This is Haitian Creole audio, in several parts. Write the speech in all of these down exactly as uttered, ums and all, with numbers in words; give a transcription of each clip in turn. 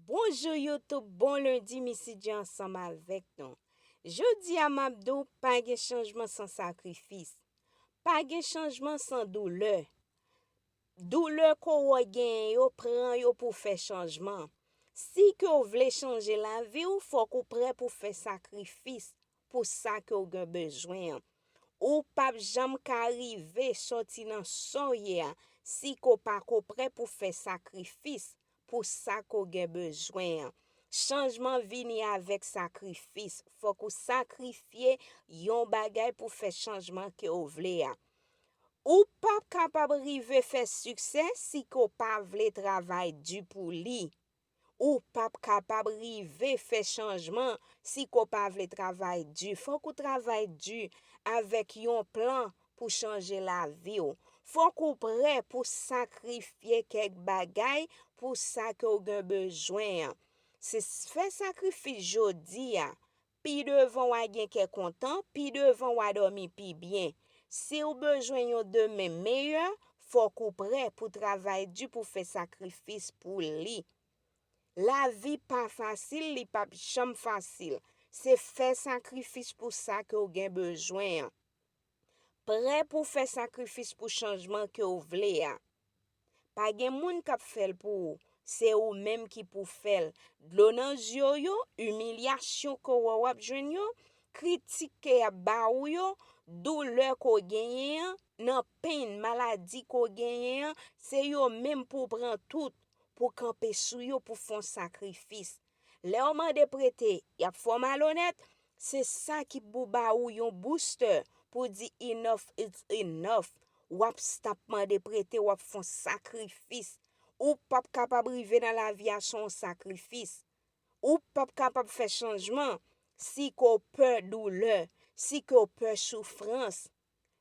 Bonjou YouTube, bon lendi, Missy J ansanm avèk nou. Jodi a m ap di w, pa gen chanjman san sakrifis. Pa gen chanjman san doulè. Doulè ke w genyen yo, pran yo pou w fè chanjman. Si ke w vle chanje lavi w, fòk ou prè pou w fè sakrifis pou sa ke w gen bezwen an. Ou p ap janm ka rive sòti nan sa w ye a si ke w pa ko prè pou w fè sakrifis pou sa ke w gen bezwen an. Chanjman vini avèk sakrifis. Fòk ou sakrifye yon bagay pou fè chanjman ke w vle a. Ou p ap kapab rive fè siksè si ke w pa vle travay di pou li. Ou p ap kapab rive fè chanjman si ke w pa vle travay di. Fòk ou travay di avèk yon plan pou chanje lavi w. Fòk ou prè pou sakrifye kèk bagay pou sa ke w gen bezwen an. Se s- fè sakrifis jodi a. Pi devan w a gen kè kontan, pi devan w a dòmi pi byen. Si w bezwen yon demen meyè, fòk ou prè pou travay di pou fè sakrifis pou li. Lavi pa fasil, li p ap janm fasil. Se fè sakrifis pou sa ke w gen bezwen an. Prè pou fè sakrifis pou chanjman ke w vle a. Pa gen moun k ap fè l pou ou, se ou menm ki pou fè l. Dlo nan zye w yo, imilyasyon ke w wè w ap jwenn yo, kritik ke y ap ba ou yo, doulè ke w genyen an, nan penn, maladi ke w genyen an, se yo menm pou w pran tout, pou w kanpe sou yo, pou w fè yon sakrifis. Lè w mande prete, y ap fè w malonèt, se sa ki pou ba ou yon booster pou di enough is enough. W ap stop mande prete, w ap fè yon sakrifis. Ou p ap kapab rive nan lavi a san yon sakrifis. Ou p ap kapab fè chanjman si ke w pè doulè, si ke w pè soufrans.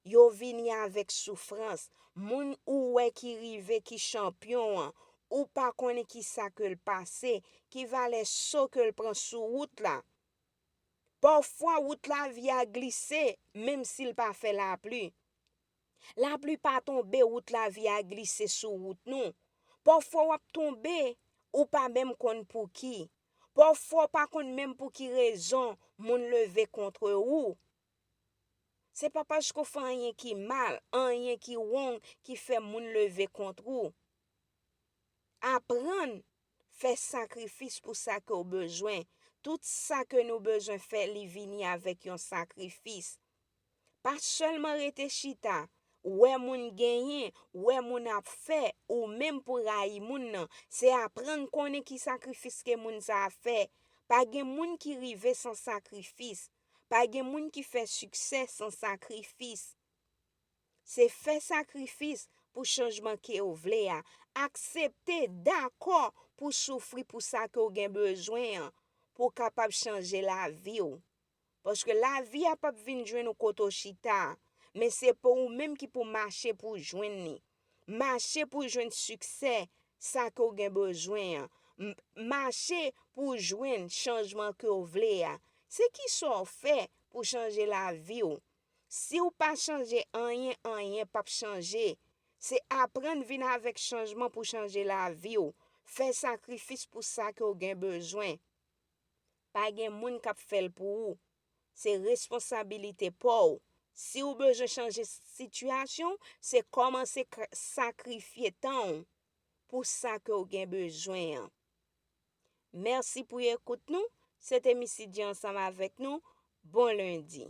Yo vini avèk soufrans. Moun ou wè ki rive, ki chanpyon an, ou pa konnen ki sa ke l pase, ki valè so ke l pran sou wout la. Pafwa, wout lavi a glise, menm si l pa fè lapli. Lapli pa tonbe, wout lavi a glise sou wout nou. Pafwa, w ap tonbe, ou pa menm konn pou ki. Pafwa, w pa konn menm pou ki rezon moun leve kont ou. Se pa paske w fè anyen ki mal, anyen ki wrong, ki fè moun leve kont ou. Aprann fè sakrifis pou sa ke w bezwen. Tout sa ke nou bezwen fè, li vini avèk yon sakrifis. Pa sèlman rete chita, wè moun genyen, wè moun ap fè, ou menm pou rayi moun nan. Se aprann konnen ki sakrifis ke moun sa a fè. Pa gen moun ki rive san sakrifis. Pa gen moun ki fè siksè san sakrifis. Se fè sakrifis pou chanjman ke w vle a. Aksepte, dakò pou soufri pou sa ke w gen bezwen an, pou w kapab chanje lavi w. Paske lavi a p ap vin jwenn ou kote w chita a, men se pou ou menm ki pou mache pou w jwenn li. Mache pou w jwenn siksè, sa ke w gen bezwen an. M- Mache pou w jwenn chanjman ke w vle a. Se kisa w fè pou chanje lavi w? Si w pa chanje anyen, anyen p ap chanje. Se aprann vin avèk chanjman pou chanje lavi w. Fè sakrifis pou sa ke w gen bezwen. Pa gen moun k ap fè l pou ou. Se responsabilite pa w. Si w bezwen chanje sitiyasyon w, se kòmanse k- sakrifye tan w pou sa ke w gen bezwen an. Mèsi pou ekout nou. Se te Missy J ansanm avèk nou. Bon lendi.